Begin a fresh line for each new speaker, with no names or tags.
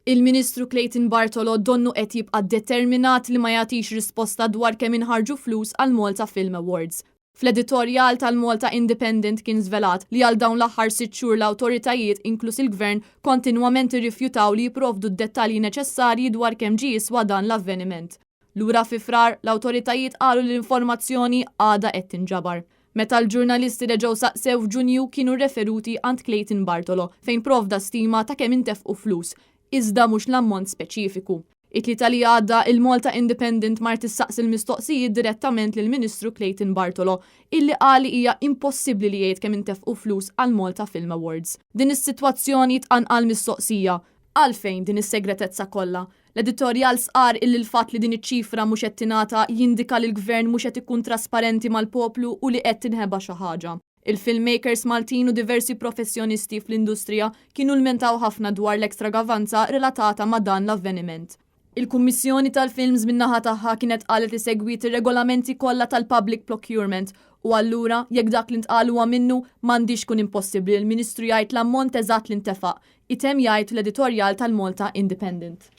Il-Ministru Clayton Bartolo donnu qed jibqa' determinat li ma jagħtix risposta dwar kemm inħarġu flus għall-Malta Film Awards. Fl-editorjal tal-Malta Independent kien żvelat li għal dawn l-aħħar 6 xhur l-awtoritajiet, inkluż il-Gvern, kontinwament irrifjutaw li jipprovdu d-dettalji neċessarji dwar kemm ġie jiswa dan l-avveniment. Lura fi Frar, l-awtoritajiet qalu li l-informazzjoni għadha qed tinġabar. Meta l-ġurnalisti reġgħu saqsew f'Ġunju, kienu referuti għand Clayton Bartolo, fejn provda stima ta' kemm intefqu flus, iżda mhux l-ammont speċifiku. It-Tlieta li għadda, il-Malta Independent mar tissaqsi l-mistoqsijiet direttament lill-Ministru Clayton Bartolo, illi qal li hija impossibbli li jgħid kemm intefqu flus għal Malta Film Awards. Din is-sitwazzjoni tqanqal mistoqsija: għalfejn din is-segretezza kollha? L-editorjal sqar illi l-fatt li din iċ-ċifra mhux qed tingħata jindika li l-Gvern mhux qed ikun trasparenti mal-poplu u li qed tinħeba xi ħaġa. Il-filmmakers Maltin u diversi professjonisti fl-industrija kienu lmentaw ħafna dwar l-ekstravaganza relatata ma' dan l-avveniment. Il-Kummissjoni tal-Films min-naħa tagħha kienet qalet li segwit ir-regolamenti kollha tal-public procurement u allura, jekk dak li ntqal huwa minnu, m'għandix kun impossibbli l-Ministru jgħid l-ammont eżatt li ntefaq, itemm jgħid l-editorjal tal-Malta Independent.